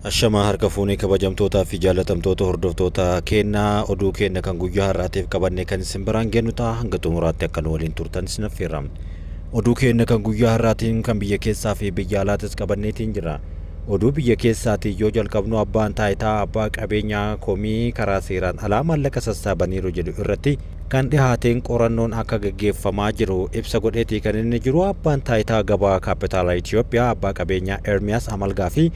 Ashamaa harka fuunee kabajamtootaa fi jaallatamtoota hordoftoota keenna, oduu keenna kan guyyaa har'aatiif qabannee kan isin biraan geennu ta'a. Hanga xumuraatti akka nu waliin turtan isin affeerra. Oduu keenna kan guyyaa har'aatiin kan biyya keessaa fi biyya alaatis qabanneetiin jira. Oduu biyya keessaatiin yoo jalqabnu, abbaan taayitaa abbaa qabeenyaa komii karaa seeraan alaa maallaqa sassaabaniiru jedhu irratti kan dhihaateen qorannoon akka gaggeeffamaa jiru ibsa godheetii kan inni jiru. Abbaan taayitaa gabaa kaapitaalaa Itoophiyaa abbaa qabeenyaa Ermiyaas Amalgaa fi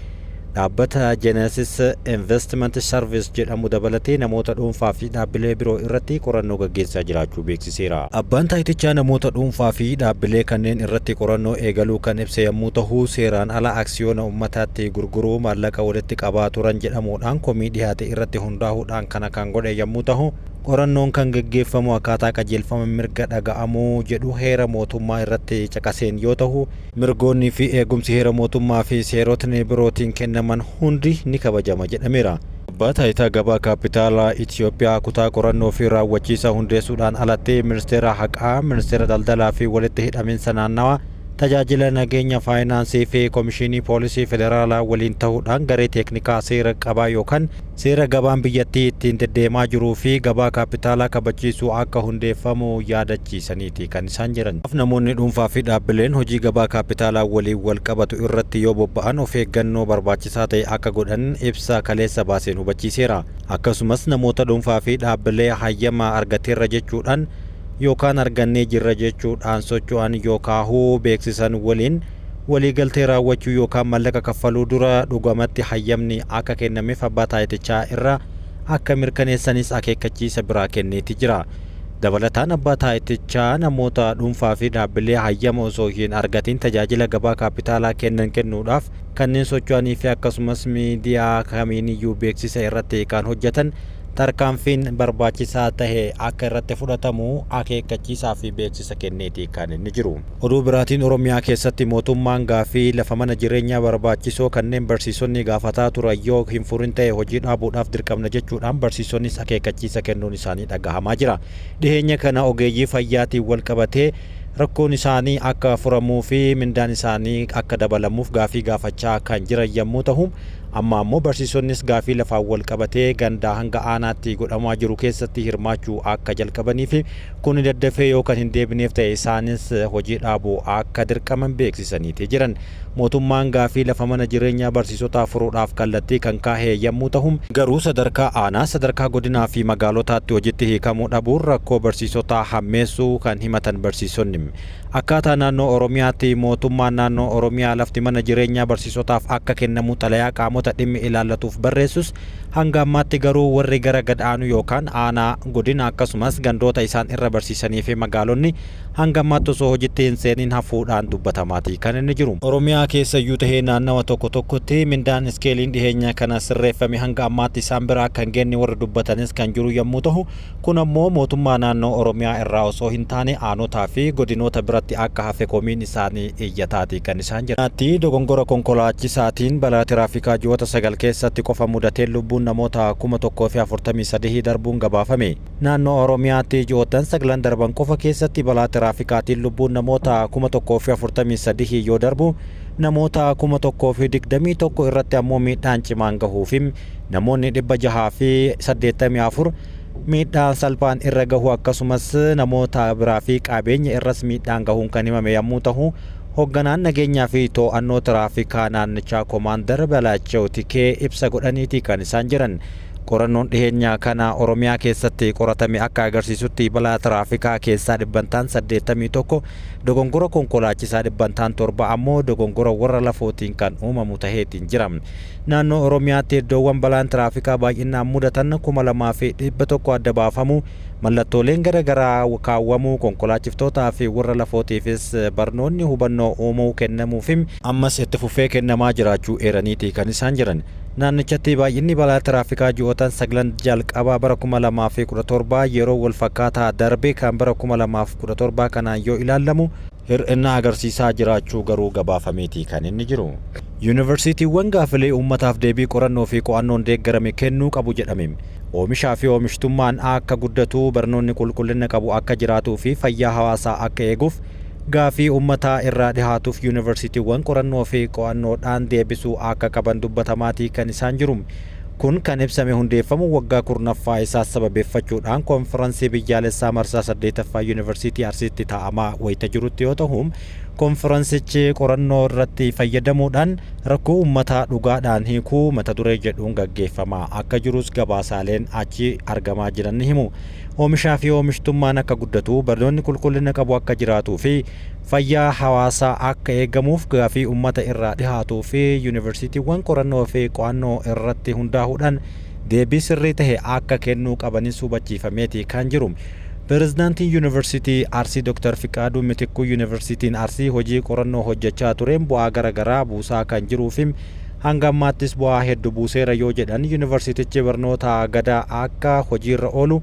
dhaabbata Genesis Investment Service jedhamu dabalatee namoota dhuunfaa fi dhaabbilee biroo irratti qorannoo gaggeessaa jiraachuu beeksiseera. Abbaan taayitichaa namoota dhuunfaa fi dhaabbilee kanneen irratti qorannoo eegaluu kan ibse yommuu tahu, seeraan ala aksiyoona ummataatti gurguruu maallaqa walitti qabaa turan jedhamuudhaan komii dhihaate irratti hundaahuudhaan kana kan godhe yommuu tahu, qorannoon kan gaggeeffamu akkaataa qajeelfama mirga dhaga'amuu jedhu heera mootummaa irratti caqaseen yoo tahu, mirgoonni fi eegumsi heera mootummaa fi seerotni birootiin kennaman hundi ni kabajama jedhameera. Abbaa Taayitaa Gabaa Kaappitaalaa Itiyoophiyaa kutaa qorannoo fi raawwachiisaa hundeessuudhaan alatti Ministeera Haqaa, Ministeera Daldalaa fi Walitti Hidhaminsa Naannawaa, Tajaajila Nageenya Faayinaansii fi Komishinii Poolisii Federaalaa waliin tahuudhaan garee teeknikaa seera qabaa yookaan seera gabaan biyyattii ittiin deddeemaa jiruu fi gabaa kaappitaalaa kabachiisuu akka hundeeffamu yaadachiisaniiti kan isaan jiran. Namoonni dhuunfaa fi dhaabbileen hojii gabaa kaappitaalaa waliin wal qabatu irratti yoo bobba'an of eeggannoo barbaachisaa ta'e akka godhan ibsa kaleessa baaseen hubachiiseera. Akkasumas namoota dhuunfaa fi dhaabbilee hayyama argateerra jechuudhaan yookaan argannee jirra jechuudhaan socho'an yookaahuu beeksisan waliin waliigaltee raawwachuu yookaan mallaqa kaffaluu dura dhugamatti hayyamni akka kennameef abbaa taayitichaa irraa akka mirkaneessanis akeekkachiisa biraa kenneeti jira. Dabalataan abbaa taayitichaa namoota dhuunfaa fi dhaabbilee hayyama osoo hin argatin tajaajila gabaa kaapitaalaa kennan kennuudhaaf kanneen socho'anii fi akkasumas miidiyaa kamiiniyyuu beeksisa irratti kan hojjetan tarkaanfiin barbaachisaa tahe akka irratti fudhatamu akeekkachiisaa fi beeksisa kenneeti kan inni jiru. Oduu biraatiin Oromiyaa keessatti mootummaan gaaffii lafa mana jireenyaa barbaachisoo kanneen barsiisonni gaafataa turan yoo hin furin ta'e hojii dhaabuudhaaf dirqamna jechuudhaan barsiisonnis akeekkachiisa kennuun isaanii dhagahamaa jira. Dhiheenya kana ogeeyyii fayyaatiin wal qabatee rakkoon isaanii akka furamuu fi mindaan isaanii akka dabalamuuf gaafii gaafachaa kan jiran yammuu tahu, amma ammoo barsiisonnis gaafii lafaan wal qabatee gandaa hanga aanaatti godhamaa jiru keessatti hirmaachuu akka jalqabanii fi kuni daddafee yoo kan hin deebineef ta'e isaanis hojii dhaabuu akka dirqaman beeksisaniiti jiran. Mootummaan gaafii lafa mana jireenyaa barsiisotaa furuudhaaf kallattii kan kaahe yammuu tahu, garuu sadarkaa aanaa, sadarkaa godinaa fi magaalotaatti hojitti hiikamuu dhabuun rakkoo barsiisotaa hammeessuu kan himatan barsiisonni, akkaataa naannoo Oromiyaatti mootummaan naannoo Oromiyaa lafti mana jireenyaa barsiisotaaf akka kennamu xalayaa qaamota dhimmi ilaallatuuf barreessus, hanga ammaatti garuu warri gara gad aanu yookaan aanaa, godina akkasumas gandoota isaan irra barsiisanii fi magaalonni hanga ammaatti osoo hojitti hin seenin hafuudhaan dubbatamaatii kan inni jiru. Oromiyaa keessayyuu tahee naannawa tokko tokkotti mindaan iskeeliin dhiheenya kana sirreeffame hanga ammaatti isaan bira akka hin geenne warri dubbatanis kan jiru yommuu tahu, kun ammoo mootummaa naannoo Oromiyaa irraa osoo hin taane aanotaa fi godinoota biratti akka hafe komiin isaanii iyyataatii kan isaan jiran. Tti dogongora konkolaachisaatiin balaa tiraafikaa ji'oota 9 keessatti qofa mudateen lubbuun namoota 1,043 darbuun gabaafame. Naannoo Oromiyaatti ji'oottan saglan darban qofa keessatti balaa tiraafikaatiin lubbuun namoota 1,043 yoo darbu, namoota 1,021 irratti ammoo miidhaan cimaan gahuu fi namoonni 684 miidhaan salphaan irra gahuu akkasumas namoota biraa fi qabeenya irras miidhaan gahuun kan himame yammuu tahu, hogganaan nageenyaa fi too'annoo tiraafikaa naannichaa Komaandar Balaachew Tikee ibsa godhaniiti kan isaan jiran. Qorannoon dhiheenya kana Oromiyaa keessatti qoratame akka agarsiisutti balaa tiraafikaa keessaa dhibbantaan 81 dogongora konkolaachisaa, dhibbantaan 7 ammoo dogongora warra lafootiin kan uumamu taheetiin jira. Naannoo Oromiyaatti iddoowwan balaan tiraafikaa baay'innaan mudatan 2,100 adda baafamuu, mallattooleen gara garaa kaawwamuu, konkolaachiftootaa fi warra lafootiifis barnoonni hubannoo uumuu kennamuu fi ammas itti fufee kennamaa jiraachuu eeraniiti kan isaan jiran. Naannichatti baay'inni balaa tiraafikaa ji'ootan saglan jalqabaa bara 2017 yeroo walfakkaataa darbe kan bara 2017 kanaan yoo ilaallamu hir'ina agarsiisaa jiraachuu garuu gabaafameeti kan inni jiru. Yuunivarsiitiiwwan gaafilee uummataaf deebii qorannoo fi qo'annoon deeggarame kennuu qabu jedhame. Oomishaa fi oomishtummaan akka guddatu, barnoonni qulqullina qabu akka jiraatuu fi fayyaa hawaasaa akka eeguuf Gaafii uummataa irraa dhihaatuuf yuunivarsiitiiwwan qorannoo fi qo'annoodhaan deebisuu akka qaban dubbatamaatii kan isaan jiru. Kun kan ibsame hundeeffamu waggaa 10ffaa isaa sababeeffachuudhaan konfiransii biyyaalessaa marsaa 8ffaa Yuunivarsiitii Arsiitti taa'amaa wayita jirutti yoo ta'u, konfiransichi qorannoo irratti fayyadamuudhaan rakkoo uummataa dhugaadhaan hiikuu mata duree jedhuun gaggeeffamaa akka jirus gabaasaaleen achi argamaa jiran ni himu. Oomishaa fi oomishtummaan akka guddatu, barnoonni qulqullina qabu akka jiraatuu fi fayyaa hawaasaa akka eegamuuf gaafii uummata irraa dhihaatuu fi yuunivarsiitiiwwan qorannoo fi qo'annoo irratti hundaahuudhaan deebii sirrii tahe akka kennuu qabanis hubachiifameeti kan jiru. Pirezidaantiin Yuunivarsiitii Arsii Dr. Fiqaaduu Mitikkuu Yuunivarsiitiin Arsii hojii qorannoo hojjechaa tureen bu'aa gara garaa buusaa kan jiruu fi hanga ammaattis bu'aa heddu buuseera yoo jedhan, yuunivarsiitichi barnoota Gadaa akka hojiirra oolu,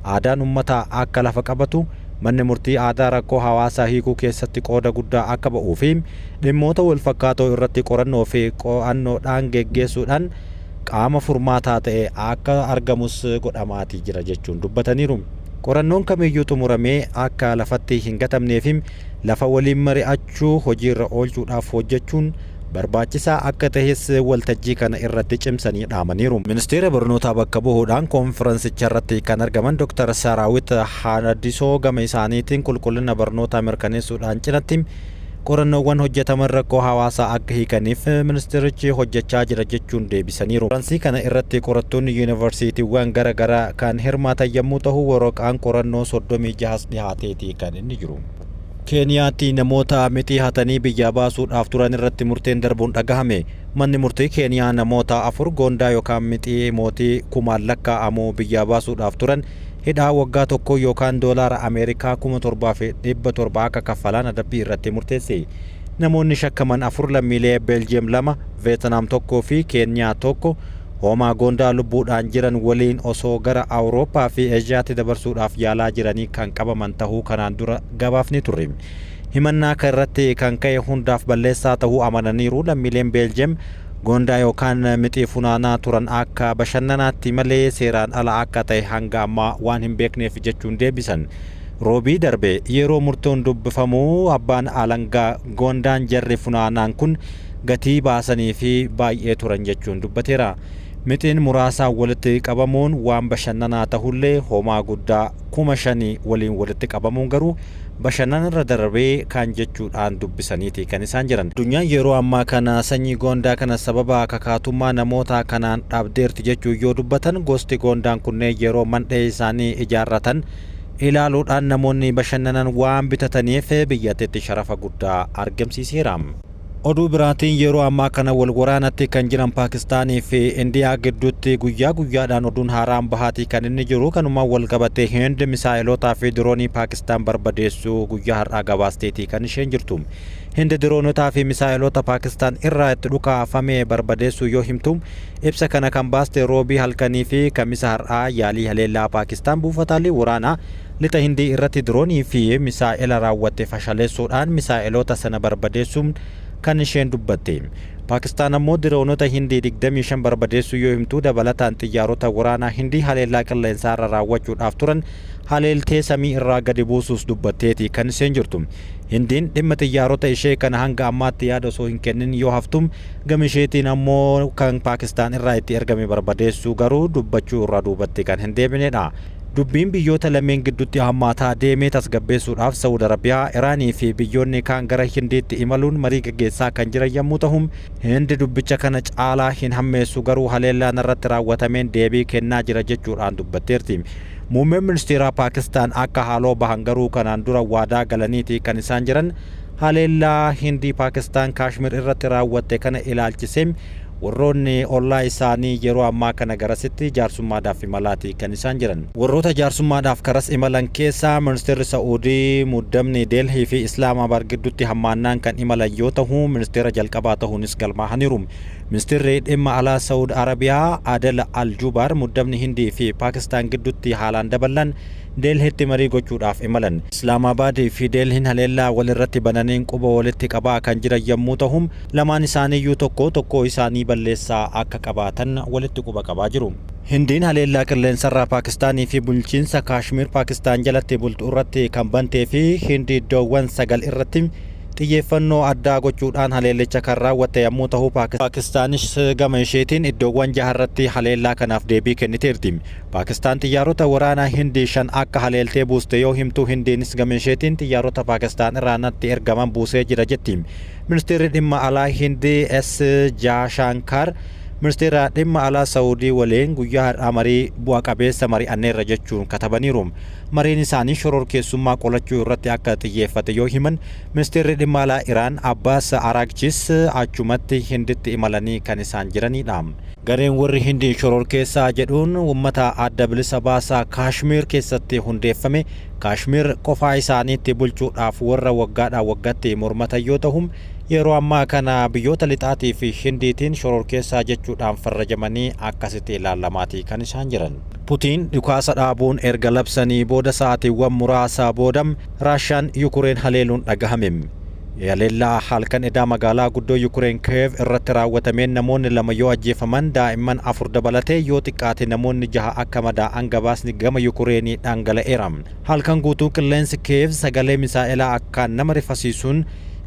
aadaan ummataa akka lafa qabatu, manni murtii aadaa rakkoo hawaasaa hiikuu keessatti qooda guddaa akka ba'uu fi dhimmoota walfakkaatoo irratti qorannoo fi qo'annoodhaan geggeessuudhaan qaama furmaataa ta'e akka argamus godhamaatii jira jechuun dubbataniiru. Qorannoon kamiyyuu xumuramee akka lafatti hin gatamneef lafa waliin mari'achuu hojiirra oolchuudhaaf hojjechuun barbaachisaa akka tahes waltajjii kana irratti cimsanii dhaamaniiru. Ministeera Barnootaa bakka bu'uudhaan konfiransicharratti kan argaman Dr. Saraawit Haadisoo gama isaaniitiin qulqullina barnootaa mirkaneessuudhaan cinatti qorannoowwan hojjetaman rakkoo hawaasaa akka hiikaniif ministeerichi hojjechaa jira jechuun deebisaniiru. Konfiransii kana irratti qorattoonni yuunivarsiitiiwwan gara garaa kan hirmaatan yommuu ta'u, waraqaan qorannoo 36 dhihaateeti kan inni jiru. Keeniyaatti namoota mixii hatanii biyyaa baasuudhaaf turan irratti murteen darbuun dhagahame. Manni murtii Keeniyaa namoota 4 goondaa yookaan mixii mootii kumaan lakkaa'amu biyyaa baasuudhaaf turan hidhaa waggaa 1 yookaan doolaara Ameerikaa 7,700 akka kaffalaan adabbii irratti murteesse. Namoonni shakkaman 4 lammiilee Beeljiyeem 2, Veetnaam 1 fi Keeniyaa 1 hoomaa goondaa lubbuudhaan jiran waliin osoo gara Awurooppaa fi Eeshiyaatti dabarsuudhaaf yaalaa jiranii kan qabaman tahuu kanaan dura gabaafnee turre. Himannaa irratti kan ka'e hundaaf balleessaa tahuu amananiiru. Lammiileen Beeljiyeem goondaa yookaan mixii funaanaa turan akka bashannanaatti malee seeraan ala akka ta'e hanga ammaa waan hin beekneef jechuun deebisan. Roobii darbe yeroo murtoon dubbifamu abbaan alangaa goondaan jarri funaanaan kun gatii baasanii fi baay'ee turan jechuun dubbateera. Mixiin muraasaan walitti qabamuun waan bashannanaa tahullee homaa guddaa 5,000 waliin walitti qabamuun garuu bashannanarra darbee kan jechuudhaan dubbisaniiti kan isaan jiran. Addunyaan yeroo ammaa kana sanyii goondaa kana sababa kakaatummaa namoota kanaan dhabdeerti jechuun yoo dubbatan, gosti goondaan kunneen yeroo mandhee isaanii ijaarratan ilaaluudhaan namoonni bashannanan waan bitataniif biyyattitti sharafa guddaa argamsiiseera. Oduu biraatiin yeroo ammaa kana wal waraanatti kan jiran Paakistaanii fi Indiyaa gidduutti guyyaa guyyaadhaan oduun haaraan bahaatii kan inni jiru. Kanumaan wal qabatee Hind misaa'ilootaa fi diroonii Paakistaan barbadeessuu guyyaa har'aa gabaasteetii kan isheen jirtu. Hind diroonotaa fi misaa'ilota Paakistaan irraa itti dhukaafame barbadeessuu yoo himtu, ibsa kana kan baaste Roobii halkanii fi Kamisa har'aa yaalii haleellaa Paakistaan buufataalee waraanaa lixa Hindii irratti diroonii fi misaa'ila raawwatte fashaleessuudhaan misaa'ilota sana barbadeessuun kan isheen dubbatte. Paakistaan ammoo diroonota Hindii 25 barbadeessuu yoo himtu, dabalataan xiyyaarota waraanaa Hindii haleellaa qilleensaa irra raawwachuudhaaf turan haleeltee samii irraa gadi buusuus dubbatteeti kan isheen jirtu. Hindiin dhimma xiyyaarota ishee kana hanga ammaatti yaada osoo hin kennin yoo haftum, gama isheetiin ammoo kan Paakistaan irraa itti ergame barbadeessuu garuu dubbachuu irraa duubatti kan hin deebinedha. Dubbiin biyyoota lameen gidduutti hammaataa deemee tasgabbeessuudhaaf Saawud Arabiyaa, Iraanii fi biyyoonni kaan gara Hindiitti imaluun marii gaggeessaa kan jiran yommuu ta'u, Hindi dubbicha kana caalaa hin hammeessu, garuu haleellaan irratti raawwatameen deebii kennaa jira jechuudhaan dubbatteerti. Muummeen ministeeraa Paakistaan akka haaloo bahan garuu kanaan dura waadaa galaniiti kan isaan jiran. Haleellaa Hindii Paakistaan Kaashmir irratti raawwatte kana ilaalchisee warroonni ollaa isaanii yeroo ammaa kana garasitti jaarsummaadhaaf imalaati kan isaan jiran. Warroota jaarsummaadhaaf karas imalan keessaa ministeerri Sa'uudii muddamni Deelhii fi Islaamabaad gidduutti hammaannaan kan imalan yoo ta'u, ministeera jalqabaa ta'uunis galmaa'aniiru. Ministeerri dhimma alaa Sa'uud Arabiyaa Adel Al-Jubaar muddamni Hindii fi Paakistaan gidduutti haalaan daballan Deelhiitti marii gochuudhaaf imalan. Islaamabaad fi Deelhiin haleellaa walirratti bananiin quba walitti qabaa kan jiran yommuu ta'u, lamaan isaaniiyyuu tokko tokkoo isaanii balleessaa akka qabaatan walitti quba qabaa jiru. Hindiin haleellaa qilleensarraa Paakistaanii fi bulchiinsa Kaashmir Paakistaan jalatti bultu irratti kan bantee fi Hindi iddoowwan 9 irratti xiyyeeffannoo addaa gochuudhaan haleellicha kan raawwatte yommuu ta'u, Paakistaanis gama isheetiin iddoowwan jaha irratti haleellaa kanaaf deebii kenniteerti. Paakistaan xiyyaarota waraanaa Hindii 5 akka haleeltee buuste yoo himtu, Hindiinis gama isheetiin xiyyaarota Paakistaan irraa natti ergaman buusee jira jetti. Ministeerri dhimma alaa Hindii S Jaashaankaar ministeera dhimma alaa Saawudii waliin guyyaa har'aa marii bu'a qabeessa mari'anneerra jechuun katabaniiru. Mariin isaanii shororkeessummaa qolachuu irratti akka xiyyeeffate yoo himan, ministeerri dhimma alaa Iraan Abbaas Araagchis achumatti Hinditti imalanii kan isaan jiranidha. Gareen warri Hindii shororkeessaa jedhuun uummata adda bilisa baasaa Kaashmir keessatti hundeeffame Kaashmir qofaa isaaniitti bulchuudhaaf warra waggaadhaa waggaatti mormatan yoo ta'u, yeroo ammaa kana biyyoota lixaatii fi Hindiitiin shororkeessaa jechuudhaan farrajamanii akkasitti ilaalamaatii kan isaan jiran. Putiin dhukaasa dhaabuun erga labsanii booda sa'aatiiwwan muraasa booda Raashaan Yukureen haleeluun dhagahame. Haleellaa halkan edaa magaalaa guddoo Yukureen Kiyev irratti raawwatameen namoonni 2 yoo ajjeefaman, daa'imman 4 dabalatee yoo xiqqaate namoonni 6 akka madaa'an gabaasni gama Yukureenii dhangala'eera. Halkan guutuu qilleensi Kiyev sagalee misaa'elaa akkaan nama rifasiisuun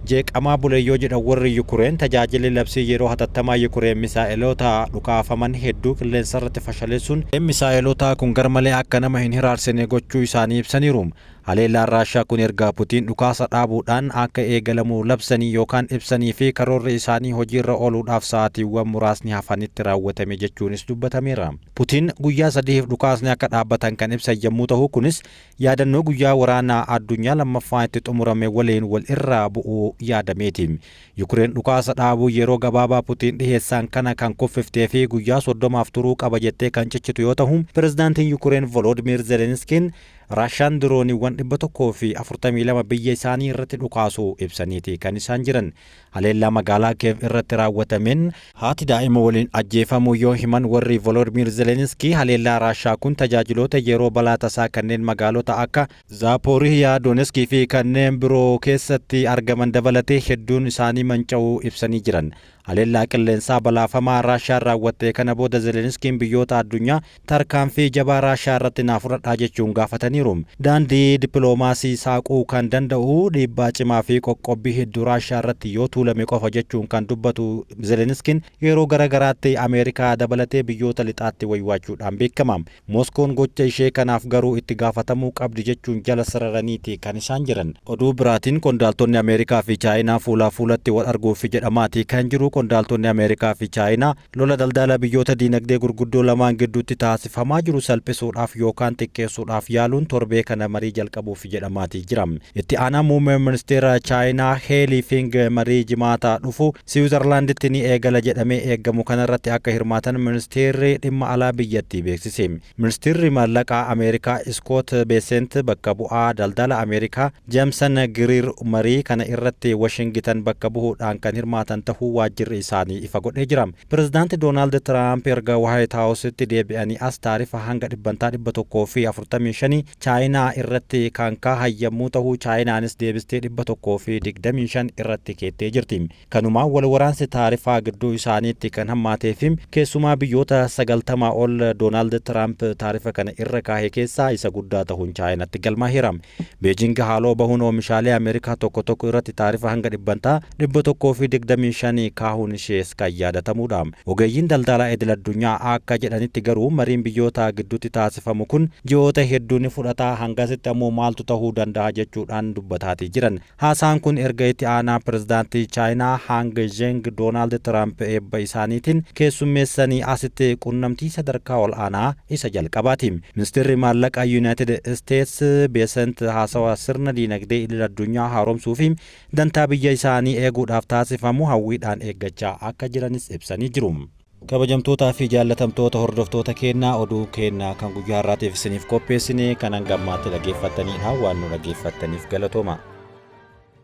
jeeqamaa bule yoo jedhan warri Yukureen, tajaajilli labsii yeroo hatattamaa Yukureen misaa'eloota dhukaafaman hedduu qilleensarratti fashaleessuun misaa'eloota kun garmalee akka nama hin hiraarsine gochuu isaanii ibsaniiru. Haleellaan Raashaa kun erga Putiin dhukaasa dhaabuudhaan akka eegalamu labsanii yookaan ibsanii fi karoorri isaanii hojiirra ooluudhaaf sa'aatiiwwan muraasni hafanitti raawwatame jechuunis dubbatameera. Putiin guyyaa 3f dhukaasni akka dhaabbatan kan ibsan yommuu ta'u, kunis yaadannoo guyyaa waraanaa addunyaa lammaffaa itti xumurame waliin wal irraa bu'uu yaadameeti. Yukureen dhukaasa dhaabuu yeroo gabaabaa Putiin dhiheessan kana kan kuffiftee fi guyyaa 30f turuu qaba jettee kan cichitu yoo ta'u, pirezidaantiin Yukureen Volodimir Zelenskiin Raashaan dirooniiwwan 142 biyya isaanii irratti dhukaasuu ibsaniiti kan isaan jiran. Haleellaa magaalaa Kiyev irratti raawwatameen haati daa'ima waliin ajjeefamuu yoo himan warri Volodimir Zelenskii, haleellaa Raashaa kun tajaajiloota yeroo balaa tasaa kanneen magaalota akka Zaapoorihiyaa, Donetskii fi kanneen biroo keessatti argaman dabalatee hedduun isaanii manca'uu ibsanii jiran. Haleellaa qilleensaa balaafamaa Raashaan raawwatte kana booda Zelenskiin biyyoota addunyaa tarkaanfii jabaa Raashaa irratti naa fudhadhaa jechuun gaafataniiru. Daandii dippiloomaasii saaquu kan danda'u dhiibbaa cimaa fi qoqqobbii hedduu Raashaa irratti yoo tuulame qofa jechuun kan dubbatu Zelenskiin, yeroo gara garaatti Ameerikaa dabalatee biyyoota lixaatti waywaachuudhaan beekama. Moskoon gocha ishee kanaaf garuu itti gaafatamuu qabdi jechuun jala sararaniiti kan isaan jiran. Oduu biraatiin qondaaltonni Ameerikaa fi Chaayinaa fuulaa fuulatti wal arguuf jedhamaati kan jiru. Qondaaltonni Ameerikaa fi Chaayinaa lola daldala biyyoota diinagdee gurguddoo lamaan gidduutti taasifamaa jiru salphisuudhaaf yookaan xiqqeessuudhaaf yaaluun torbee kana marii jalqabuuf jedhamaati jira. Itti aanaa muummee ministeera Chaayinaa Heelii Fing marii Jimaataa dhufu Siwiizerlaanditti ni eegala jedhamee eegamu kanarratti akka hirmaatan ministeerri dhimma alaa biyyattii beeksise. Ministeerri maallaqaa Ameerikaa Iskoot Beesent bakka bu'aa daldala Ameerikaa Jeemsan Giriir marii kana irratti Washingitan bakka bu'uudhaan kan hirmaatan ta'uu waajjirri isaanii ifa godhee jira. Pirezidaanti Doonaald Tiraamp erga Waayit Haawusitti deebi'anii as taarifa hanga dhibbantaa 145 Chaayinaa irratti kan kaahan yommuu ta'u, Chaayinaanis deebistee 125 irratti keettee jirti. Kanumaan wal waraansi taarifaa gidduu isaaniitti kan hammaatee fi keessumaa biyyoota 90 ol Doonaald Tiraamp taarifa kana irra kaahe keessaa isa guddaa ta'uun Chaayinaatti galmaaheera. Beejing haaloo bahuun oomishaalee Ameerikaa tokko tokko irratti taarifa hanga dhibbantaa 125 kaahuun ishees kan yaadatamudha. Ogeeyyiin daldalaa idil addunyaa akka jedhanitti garuu mariin biyyoota gidduutti taasifamu kun ji'oota hedduu ni fudhata, hangasitti ammoo maaltu ta'uu danda'a jechuudhaan dubbataatii jiran. Haasaan kun erga itti aanaa pirezidaantii Chaayinaa Hang Zheng Doonaald Tiraamp eebba isaaniitiin keessummeessanii asitti qunnamtii sadarkaa ol aanaa isa jalqabaati. Ministeerri maallaqaa Yuunaayitid Isteets Beesent haasawa sirna diinagdee idil addunyaa haaromsuu fi dantaa biyya isaanii eeguudhaaf taasifamu hawwiidhaan eeggachaa akka jiranis ibsanii jiru. Kabajamtootaa fi jaallatamtoota hordoftoota keenyaa, oduu keenya kan guyyaa har'aatiif isiniif qopheessine kan hanga ammaatti dhaggeeffattanidha. Waan nu dhaggeeffattaniif galatooma.